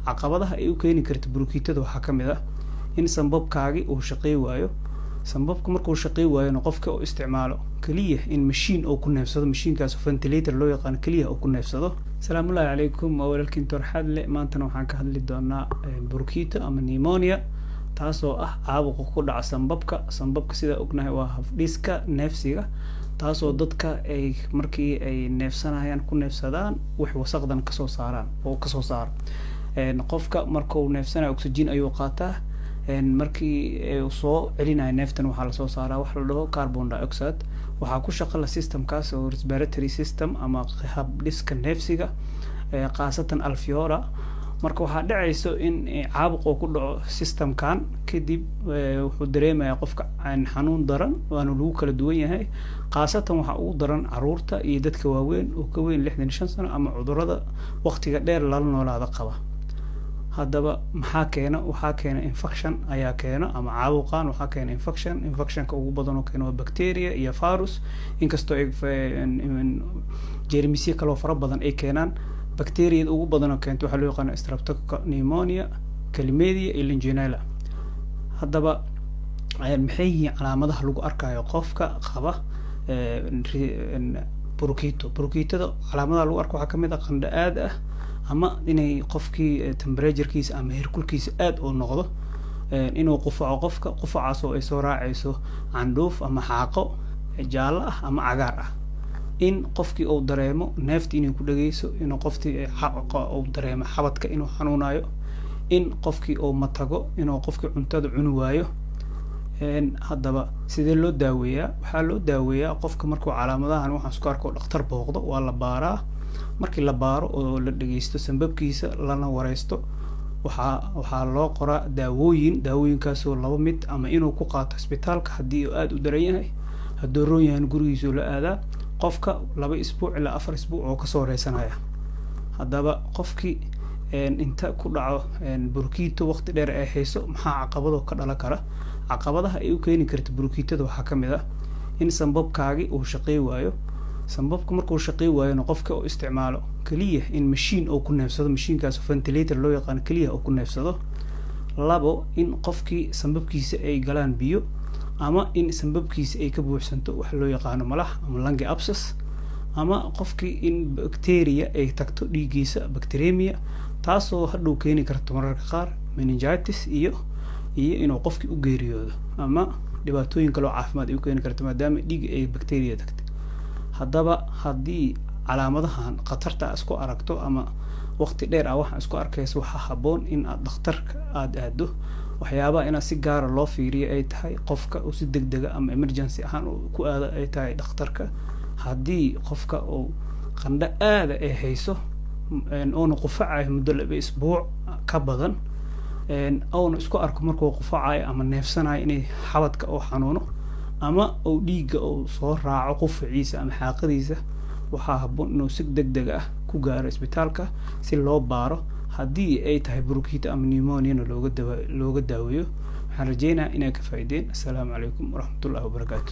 Caqabadaha ay u keeni karta burukiitada waxaa ka mid ah in sambabkaagi uu shaqey waayo. Sambabka markuu shaqey waayona, qofka uu isticmaalo keliya in mashiin uu ku neefsado, mashiinkaas ventilator loo yaqaano keliya uu ku neefsado. Asalaamullahi calaykum, waa walaalkiin Torxadle. Maantana waxaan ka hadli doonaa burkiito ama pneumonia, taasoo ah caabuqa ku dhaca sambabka. Sambabka, sidaa ognahay, waa habdhiska neefsiga, taasoo dadka ay markii ay neefsanayaan ku neefsadaan, wax wasaqdan kasoo saaraan oo kasoo saaro. Qofka markuu neefsanayo oxygen ayuu qaataa, markii uu soo celinayo neeftan waxaa lasoo saaraa wax la dhaho carbon dioxide. Waxaa ku shaqala systemkaas oo respiratory system ama habdhiska neefsiga, khaasatan alveoli. Marka waxaa dhacayso in caabuq oo ku dhaco systemkan, kadib wuxuu dareemayaa qofka xanuun daran, waana lagu kala duwan yahay. Khaasatan waxaa ugu daran caruurta iyo dadka waaweyn oo ka weyn 65 sano ama cudurada waqtiga dheer lala noolaada qaba. Haddaba maxaa keena? Waxaa keena infection ayaa keena, ama caabuqan waxaa keena infection. Infectionka ugu badan oo keena waa bacteria iyo virus, inkastoo ay jeermisyo kaloo fara badan ay keenaan. Bacteriada ugu badan oo keento waxaa loo yaqaana Streptococcus pneumoniae, Chlamydia iyo Legionella. Haddaba maxay yihiin calaamadaha lagu arkayo qofka qaba burkito? Burkitada calaamadaha lagu arko waxaa kamid ah qandho aad ah, ama inay qofkii temperaturekiisa ama heerkulkiisa aad oo noqdo, inuu qufaco qofka, qufacaas oo ay soo raacayso candhuuf ama xaaqo jaallo ah ama cagaar ah, in qofkii uu dareemo neefta inay ku dhegeyso, inuu qofkii uu dareemo xabadka inuu xanuunayo, in qofkii uu matago, inuu qofkii cuntada cuni waayo. Haddaba sidee loo daaweeyaa? Waxaa loo daaweeyaa, qofka markuu calaamadahan waxaan isku arko dhakhtar booqdo, waa la baaraa. Markii la baaro oo la dhegeysto sambabkiisa lana wareysto, waxaa loo qoraa daawooyin. Daawooyinkaasoo laba mid: ama inuu ku qaato isbitaalka haddii uu aada u daran yahay, hadduu roon yahan gurigiisuu la aadaa. Qofka 2 isbuuc ilaa 4 isbuuc oo kasoo reysanaya. Haddaba qofkii inta ku dhaco burkiito waqti dheer ay hayso, maxaa caqabado ka dhalan kara? Caqabadaha ay u keeni karta burkiitada waxaa ka mid ah in sambabkaagi uu shaqey waayo. Sambabka markuu shaqey waayona, qofka uu isticmaalo keliya in mashiin uu ku neefsado, mashiinkaas ventilator loo yaqaano keliya uu ku neefsado. Labo, in qofkii sambabkiisa ay galaan biyo, ama in sambabkiisa ay ka buuxsanto waxa loo yaqaano malax ama lung abscess, ama qofkii in bacteria ay tagto dhiiggiisa, bacteremia, taasoo hadhow keeni karto mararka qaar meningitis iyo inuu qofkii u geeriyoodo, ama dhibaatooyin kaloo caafimaad ay u keeni karto, maadaama dhiigga ay bacteria tagtay. Haddaba haddii calaamadahan khatarta isku aragto ama waqti dheer ah waxaan isku arkayso, waxaa habboon in aad dhakhtarka aada aado. Waxyaabaha inaad si gaara loo fiiriyo ay tahay qofka uu si deg dega ama emergency ahaan uu ku aado ay tahay dhakhtarka: haddii qofka uu qandho aada ay hayso, oona qufacayo muddo 2 isbuuc ka badan, oona isku arko markuu qufacayo ama neefsanayo inay xabadka uu xanuuno, ama uu dhiigga uu soo raaco qufaciisa ama xaaqadiisa, waxaa habboon inuu si deg deg ah ku gaaro isbitaalka si loo baaro, haddii ay tahay burkiito ama pneumoniana looga daaweeyo. Waxaan rajeynayaa inay ka faa'iideen. Assalaamu calaykum waraxmatullahi wabarakaatu.